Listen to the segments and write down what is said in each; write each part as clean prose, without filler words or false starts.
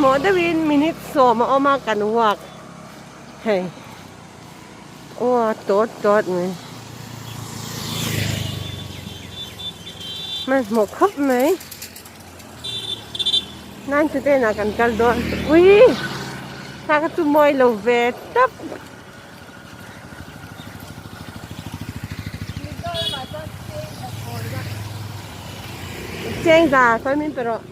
hmanhmawh deuhin minute sawm a awm a kan walk hei aw a tawt tawt mai hmanhmawh khawp mai 9 to 10 ah kan kal dawn ui thla kha chu mawi lo ve tawp. Cheng za sawi min pe rawh.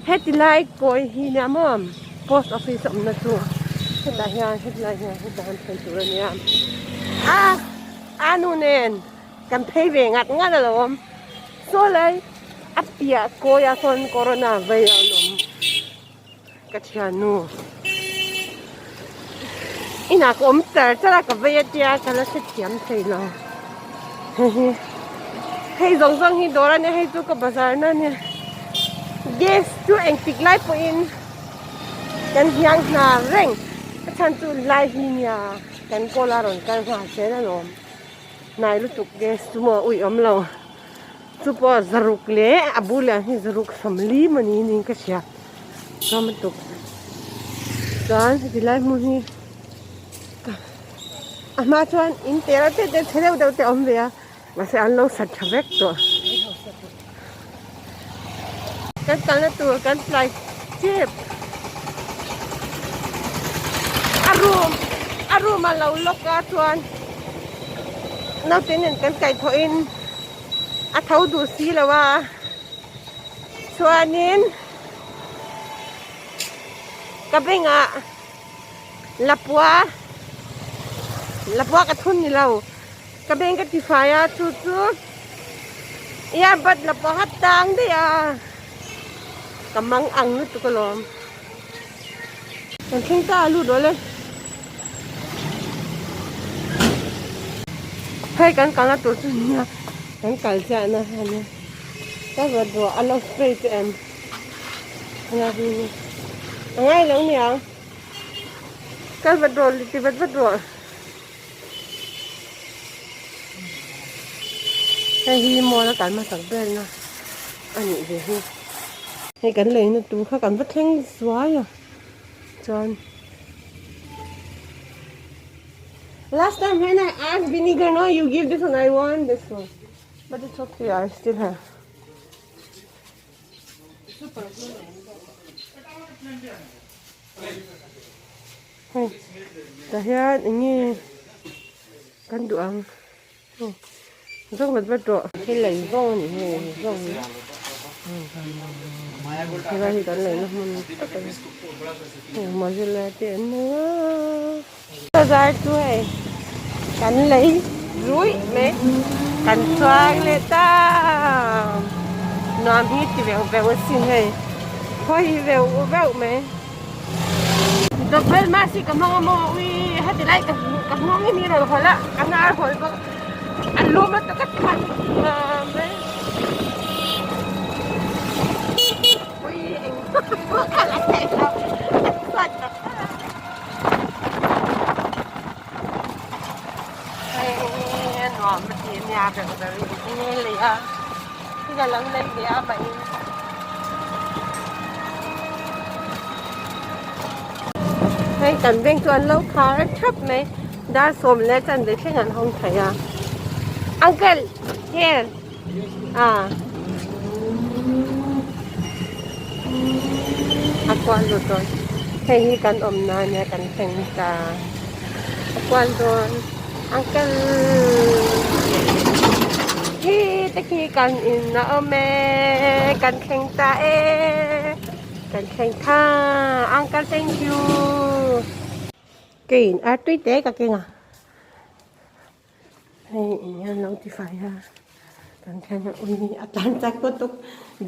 Heti lai kawi hi nia maw post office a awmna chu hetah hian heti lai hian hetah hian phei tur a nia a a nu nen kan phei ve ngat ngat alawm saw lai a piah kawiah sawn corona vei a an awm. Ka thiannu inah ka awm char char a ka vei a tia ka la hrethiam thei lo hei hi hei zawng zawng hi dawr a nia hei chu ka bazar na a nia gas chu engtik lai pawhin kan hiang hna reng a chhan chu lai hi nia kan kawl a rawn kal nghal zel alawm hnai lutuk gas chu maw a uih awm lo. Chu pawh zaruk leh a bulah hi zaruk 40 mawni niin ka hria chuan lutuk chuan heti lai hmun hi a hma chuan in te reuh te te chhe deuh deuh te a awm ve a mahse an lo sat tha vek tawh kan kalna tur kan tlai chep a room a room a lo lock a chuan naute nen kan kaihthawhin. A tho duh si lo a chuanin ka bengah lapua lapua ka thun ni lo ka beng ka ti fai a chu chu earbud lapua kha tang daih a ka mang ang lutuk alawm kan thleng ta a lut rawh le. Hei kan kalna tur chu nia kan kal chiah na a nia ka rawt rawh a lo spray che em a ngai lo niang kal vat rawh ti vat vat rawh hei hi mall a kal hmasak ber na a nih ve hi hei kan leina tur kha kan va thleng zuai a chuan. Last time when I asked vinegar, no, you give this one, I want this one. But it's okay, I still have. Hei, tah hian eng nge kan duh ang. Zawng vat vat rawh. Thil lei zawng a nih hi zawng hi. Helai hi kan leina hmun tak a ni. Heng mazila te an nei a. Bazar chu hei kan lei ruih mai kan chuang leh ta. Nuam hi ti veuh veuh asin hei. Khawi hi veuh veuh mai. Doctor Mercy ka hmang a maw ui heti lai ka ka nghawng hi mi rawn hawlh a ka hnar hawlh bawk a lum a taka than mai ui eng pawh ka la thei lo a chhuat ta hei a nuam a ti ania ber ber in nge lei a thil a lo nei ve a mah in. Hei kan bank chu an lo khar thap mai dar 10 leh chanve thleng an hawng thei a uncle here ah a kual lut dawn hei hi kan awmna ania kan thleng ta a kual dawn uncle hi te khi kan in a awm e kan thleng ta e. Kan thleng tha uncle thank you keiin ar tui te ka keng a hei in hian lo ti fai a kan thleng a ui a tlan chak lutuk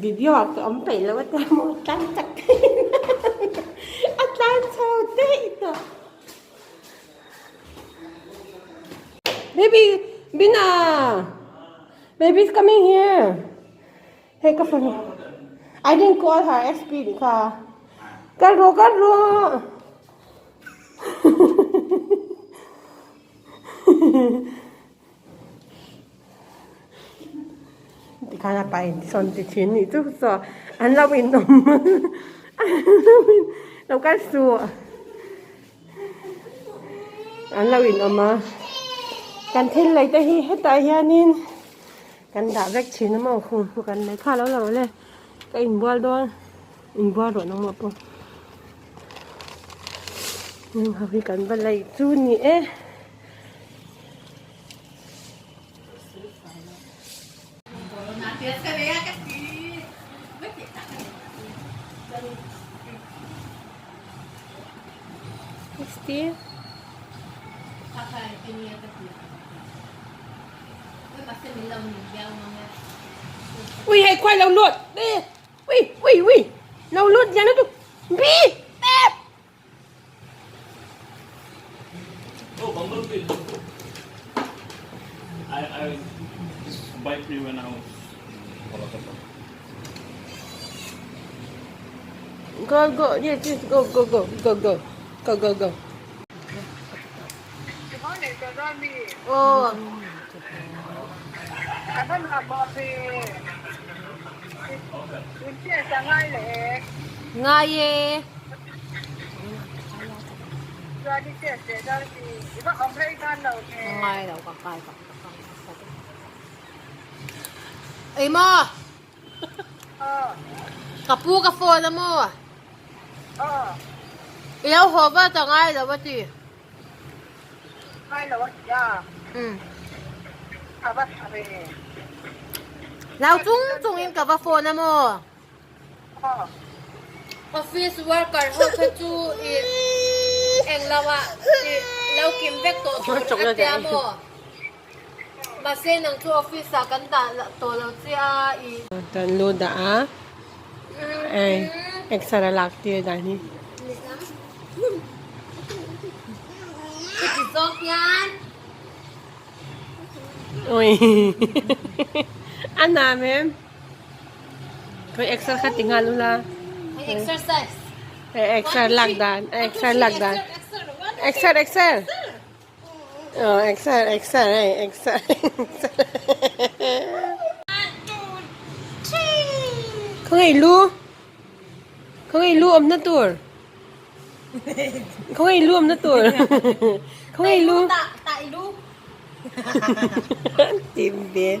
video ah ka awm peih lo a tia maw a tlan chak a tlan chho daih tawh baby Bina baby is coming here. Hei ka fanu I didn't call her SP nih kha kal rawh kal rawh tikhan. Tikhan a pa in sawn ti thin nih chu saw an lo in awm an lo in lo kal suh an lo in awm a kan thil lei te hi hetah hianin kan dah vek thin a maw hung chu kan lei kha lo lang le ka inbual dawn inbual rawh nangmah pawh heng ho hi kan va lei chu ni e. Ui hei khuai lo lut ui ui ui lo lut lian lutuk bi tep. Oh, bumblebee. I, I just bite me when I was Go go yes yes go go go go go go go go. Aw. Ngai e. Ngai lo ka kai ka Ei maw? Ka pu ka phone a maw? I lo haw vat a ngai lo a ti. Ngai lo a ti a. Umm. A va tha ve. Lau chung chung in ka va phone a maw? Aw. Office worker ho kha chu i englo ah i lo kim vek tawh tur a tia maw? Mahse nang chu office ah kan dah tawh lo che a i. Kan lu dah a ei exer a lak tir dan hi. Chuti zawk hian. Ui a nam em. Khawi exer kha ti nghal ula. Exercise. Exer lak dan exer lak dan exer exer. Aw exer exer hei exer Khawngaih lu Khawngaih lu awmna tur Khawngaih lu awmna tur Khawngaih lu Tim ve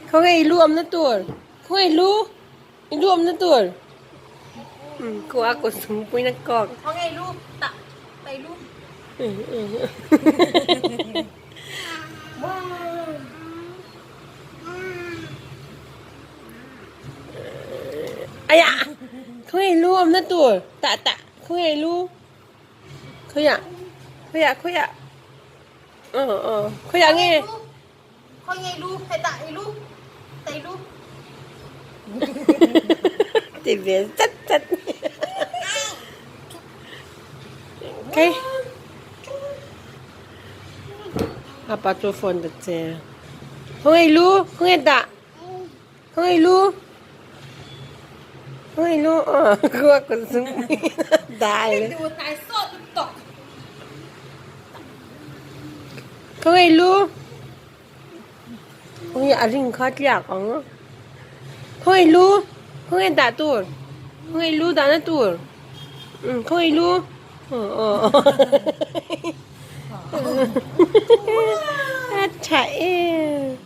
Khawngaih lu awmna tur Khawngaih lu I lu awmna tur Ku a kut sungpui na kawk. Aya! Khawngaih lu awmna tur. Tah tah. Khawngaih lu. Khawiah. Khawiah khawiah. Aw aw. Khawiah nge? Khawi ngei lu hetah i lu tei lu. Ti ve chat chat. Okay. Apa chu phone ta che. Khawi ngei lu, khawi ngei dah. Khawi ngei lu. Khawi ngei lu. Khua kun sung dai. Ka ngei lu. Ui a ring kha tliak ang. Ka ngei lu. Ka ngei dah tur. Ka ngei lu dah na tur. Um ka ngei lu. A tha em.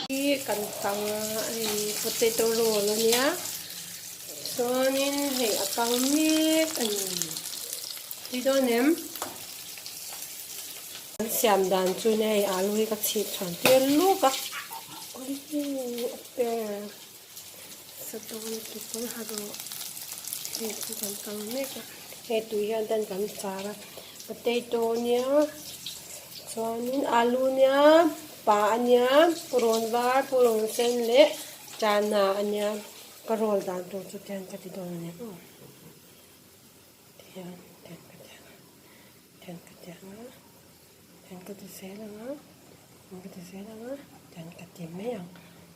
Hi kan kang a hei potato roll a nia chuanin hei a kang mek a ni tui dawn em an siam dan chu nia hei alu hi ka chhip chhuan tir luk a a per. Satawn a ti pawn ha rawh hei chu kan kal mek a hei tui hian ten kan char a potato ania chuanin alu ania pa ania purun var purun sen leh chana ania ka roll dan tur chu tian ka ti dawn ania aw tihian tian ka ti ang a. ti ang a, tian ka ti zel ang a, tian ka ti zel ang a, tian ka ti mai ang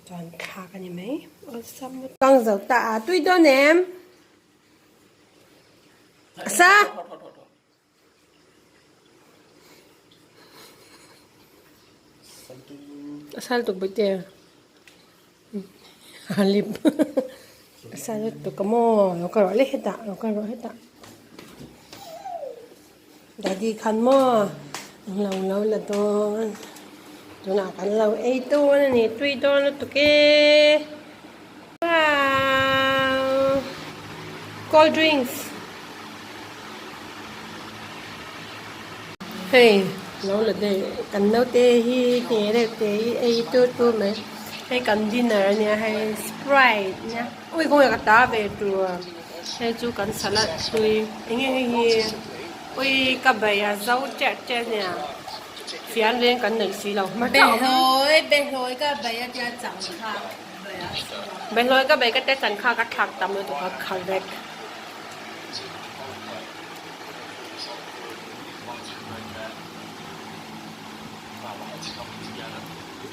chuan thlak a ni mai awlsam lutuk. Kang zo ta a tui dawn em? Sa! A sal tuk bawihte a lip a sal lutuk a maw lo ka rawh le hetah lo ka rawh hetah daddy khan maw englo lo la dawn tunah kan lo ei dawn a ni tui dawn lutuk e wow cold drinks. Hei lo la daih kan naute hi hne deuh te hi ei tur tur mai hei kan dinner a nia hei sprite nia ui kawng ah ka ta ve tur hei chu kan salad hlui eng nge hei hi ui ka bai a zo tiah tiah a nia fian reng kan neih si lo Behlawi behlawi ka bai a tia chang kha bai a Behlawi ka bai ka tia chang kha ka thlak tam lutuk a correct.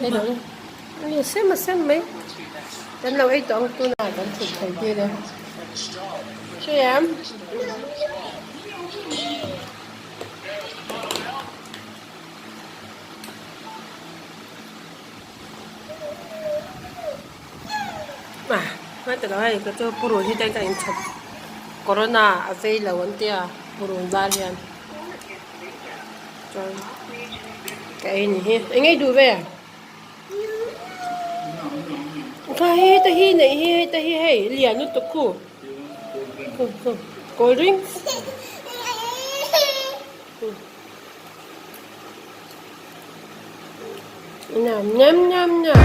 Ei sem a sem mai kan lo ei tawh ang tunah kan thut thei tir e hriam. Hmai takah hei ka chu purun hi te ka inchhawp corona a vei lo an tia purun var hian chuan ka ei ni hi eng ei duh ve kha hei heta hi neih hi heta hi hei lian lutuk khu khu khu cold drinks. Nham nham nham nham.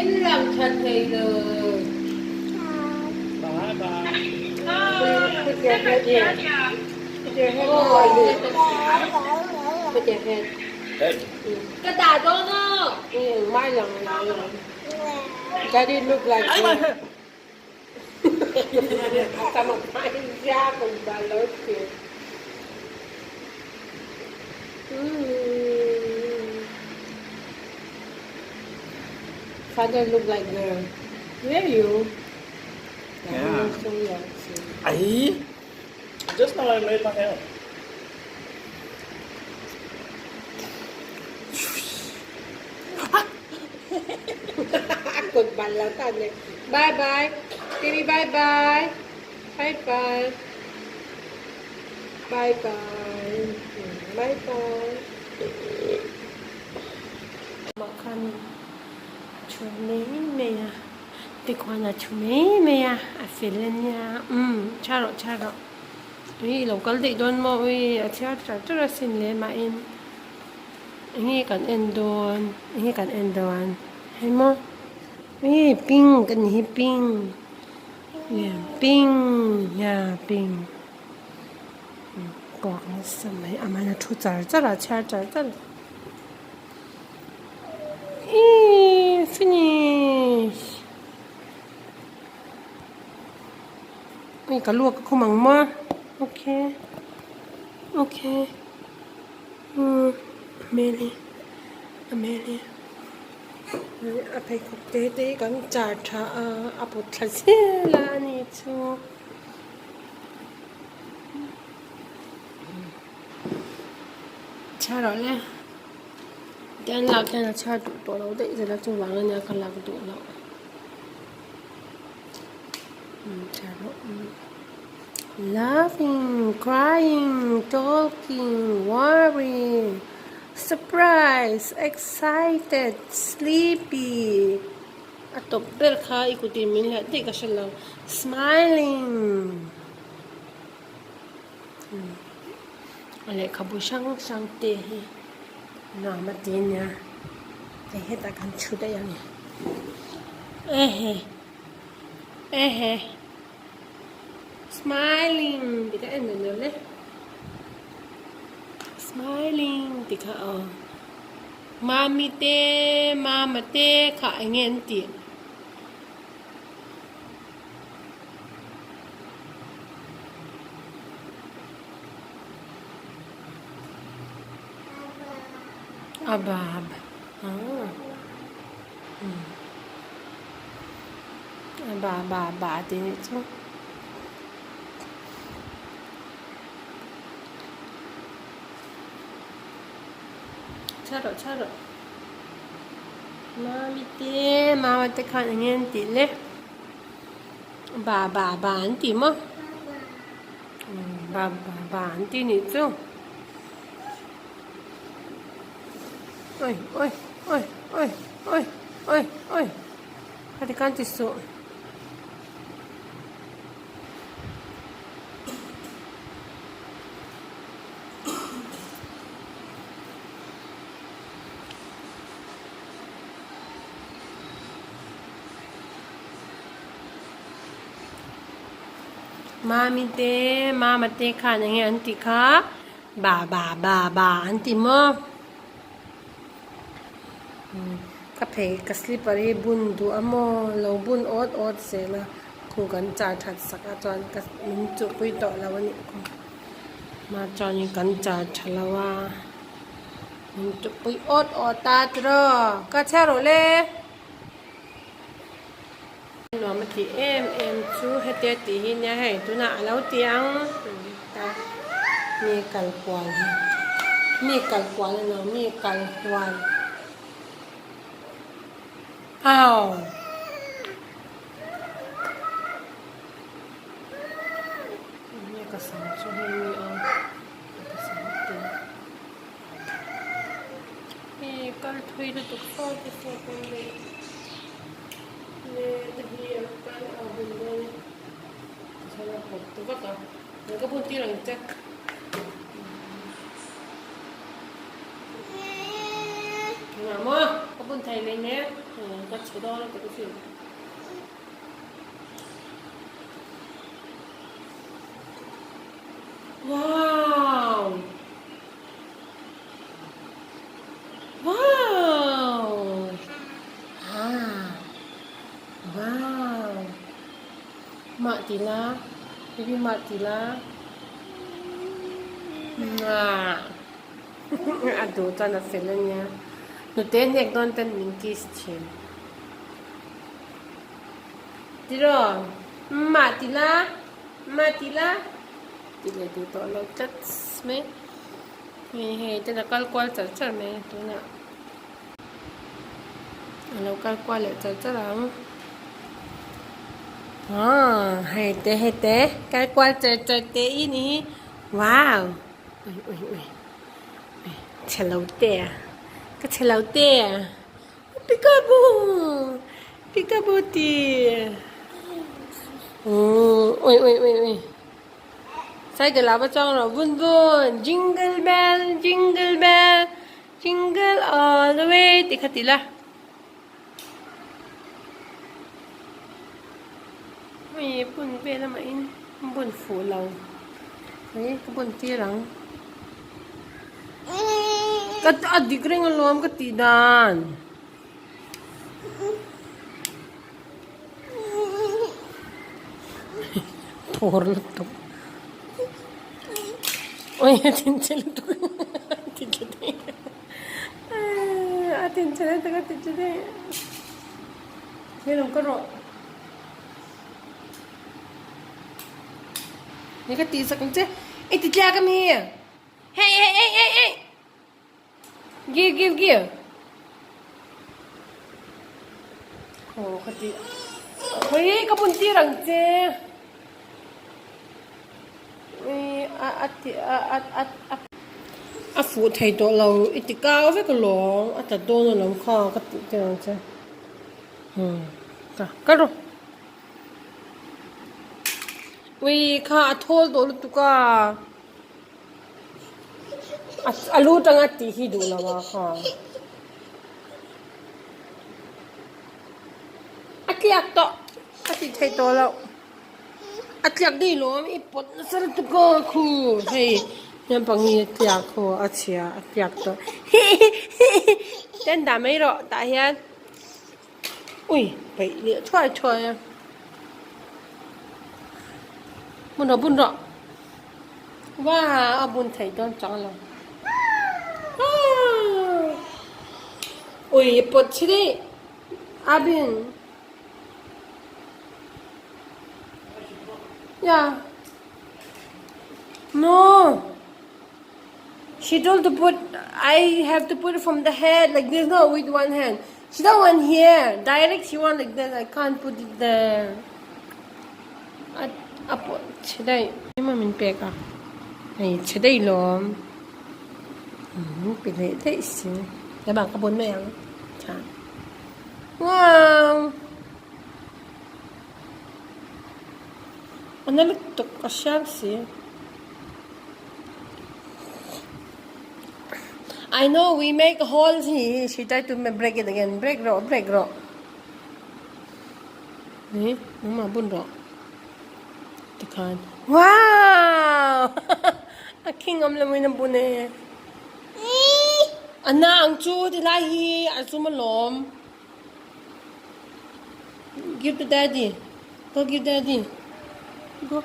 In lang tha thei lo. Ka dah dawn aw. Daddy look like you. Father look like girl. Where you? Yeah. Ay! Just now I made my hair. Kut ban lo ta nia. Bye bye. Baby bye bye. Bye bye. Bye bye. Bye bye. Mah khan a thu mai mai a tikhuan a thu mai mai a a fel ania umm tha rawh tha rawh ui i lo kal daih dawn maw ui a chhiar char char asin le mahin. Enge kan en dawn enge kan en dawn hei maw ih pink a ni hi pink pink ya pink kuak nasa mai amah hian a thu char char a chhiar char char ihh finish ih ka luak ka khum ang maw okay okay. Umm a hmel hi a hmel hi a pheikhawk te te hi kan char tha a a pawt thla zel a ani chu chhiar rawh le tian lak hian a chhiar duh tawh lo daih zel a chuvang ania ka lak duh loh umm chhiar rawh umm. Laughing, crying, talking, worrying, surprised, excited, sleepy a tawp ber kha i kutin min hliah daih ka hre lo smiling a lehkhabu hrang hrang te hi nuam a ti ania hei hetah khan thu daih a ni ehe ehe. Smiling tih kha en reng le smiling tih kha aw mami te mama te kha eng nge an tih a bab ah. Ba ba ba tih nih chu. Chhiar rawh chhiar rawh. Mami te mama te khan eng nge an tih le? Ba ba ba an tih maw? Ba ba ba an tih nih chu. Oi oi oi oi oi oi oi khati khan ti suh. Mami te mama te khan eng nge an tih kha. Ba ba ba ba an ti maw? Ka phei ka slipper hi bun duh a maw lo bun awt awt zel a khu kan char that sak a chuan ka min chuhpui tawh lo a nih khu hma chuanin kan char tha lo a min chuhpui awt awt a tiraw ka chhiar rawh le. Nuam a tih em em chu hetia tih hi nia hei tunah a lo ti ang ta mi kal kual hi mi kal kual a ni lo mi kal hual au enge ka sam chu hei mi a ka sam te hei kal thui lutuk sawi te sawi pawh nei. Nge te hi a lo kal a bun dawn e tichuan a pawt ta vak a eng ka bun tir ang che engah maw ka bun thei mai nen ka chhe dawn a ti ka feel wow Wow! Ah! Wow! Mah ti la, baby mah ti la. Mwah! A duh chuan a fel a nia. Nute hnek dawn ten min kiss thin. Tiraw? Mah ti la, mah ti la. Ti leh duh tawh lo tlat mai. Hei hei ten a kal kual char char mai a tunah a lo kal kual leh char char ang aw hei te hei te kal kual char char te i ni hi wow ui ui ui chhe lo te a ka chhe lo te a peekaboo peekaboo ti ui ui ui ui. Cycle ah va chuang rawh vun vun jingle bell jingle bell jingle all the way tih kha ti la. Hei bun vel amah in bun fuh lo hei ka bun tir ang ka a dik reng alawm ka tih dan. Thawr lutuk oi a thinchhe lutuk a thinchhe daih a thinchhe lutuk a thinchhe daih hei lo ka rawh ni ka tih sak ang che i ti tliak ami hei hei hei hei hei. Give give give. Aw ka ti. Hei ka bun tir ang che. Ui a a ti a a a a a fuh thei tawh lo i ti kau vek alawm a tla dawn alawm kha ka tih tir ang che. Hmm ka kal rawh. Ui kha a thawl tawh lutuk a. A lu tanga tih hi duh lo a kha. A tliak tawh a tih theih tawh loh. A tliak daih lawm i pawt nasa lutuk a khu hei naupang hi a tliak haw a chhia a tliak tawh hihihi ten dah mai rawh tah hian ui peih leh thuai thuai a bun rawh bun rawh. Wow, a bun theih dawn chang lo. Ui, pawt chhi daih. Abin. Yeah. No. She told to put, I have to put it from the head like this, no, with one hand. She don't want here. Direct she want like this. I can't put it there. A a pawh chhe daih emaw min pek a hei chhe daih lawm min pe leh daih si lamah ka bun mai ang tha wow a na lutuk a hriam si I know we make holes hi she try to break it again break rawh break rawh. Ni nangmah bun rawh tikhan wow a khing awm lo in a bun e. A na ang chu tilai hi a zum alawm. Give to daddy. Go give daddy. Go.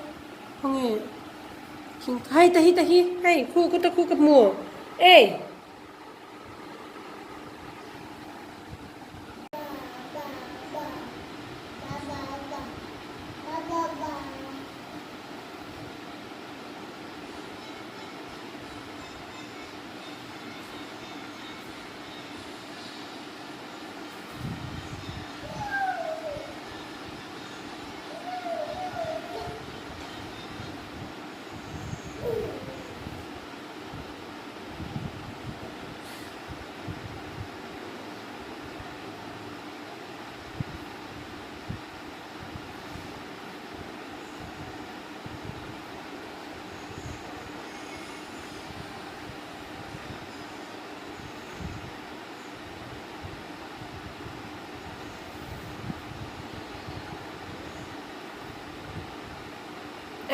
Khawnge. Hei ta hi ta hi. Hei khu khu ta khu ka hmu. Ei.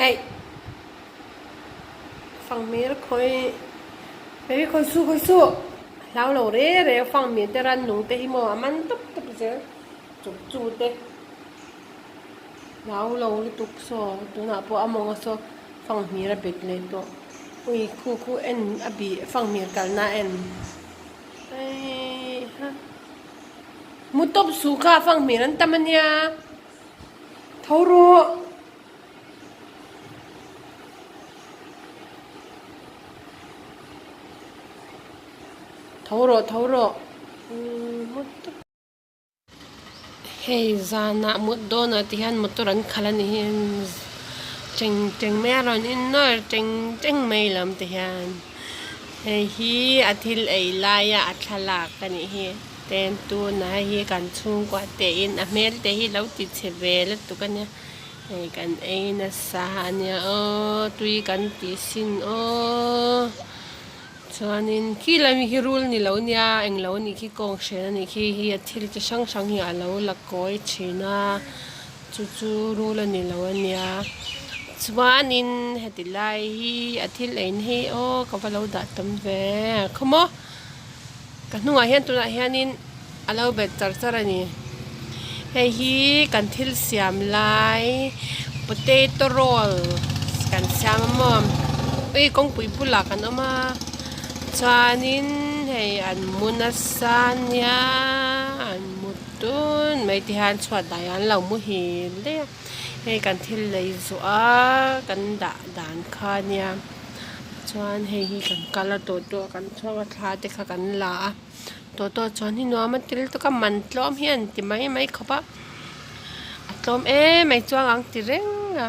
Ei. Fanghmir khawi baby khawi su khawi su hlau lo re re fanghmir te rannung te hi maw a man tawp tawp zel chuk chu te hlau lo lutuk saw tunah pawh a mawnga saw fanghmir a bet leh tawh ui khu khu en a bih fanghmir kalna a en heiha mu tawp suh kha fanghmir an tam ania tho rawh. Tho rawh tho rawh hei zanah mut dawnah te hian motor an khalh a ni hi teng teng mai a rawn in nawr teng teng mai lam te hian hei hi a thil ei laia a thlalak a nih hi ten tunah hei hi kan chhungkua te in a hmel te hi lo ti chhe ve lutuk a nia. Hei kan ei nasa a nia aw tui kan tih sin aw chuanin khi lai mi khi rul ni lo nia englo a nih khi kawng hren a nih khi hi a thil chi hrang hrang hi a lo la kawi thin a chu chu rul a ni lo a nia chuanin heti lai hi a thil ein hi aw ka va lo dah tam ve khawmaw ka hnungah hian tunah hianin. A lo bet char char a ni. Hei hi kan thil siam lai potato roll kan siam a maw ui kawngpui bulah kan awm a chuanin hei an mu nasa nia an mu tun mai te hian chhuat daiah an lo muhil daih a hei kan thil lei zawh a kan dah dan kha nia chuan hei hi kan kal a tawh tawh kan chhuak a thla te kha kan la a. Tawh chuan hi nuam a ti lutuk a man tlawm hi an ti mai mai khawp a a tlawm em mai chuang ang ti reng a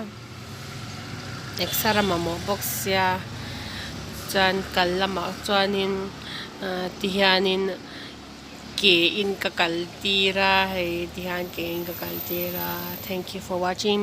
exer a mamawh bawk sia chuan kal lamah chuanin ah ti hianin ke in ka kal tir a hei ti hian ke in ka kal tir a thank you for watching.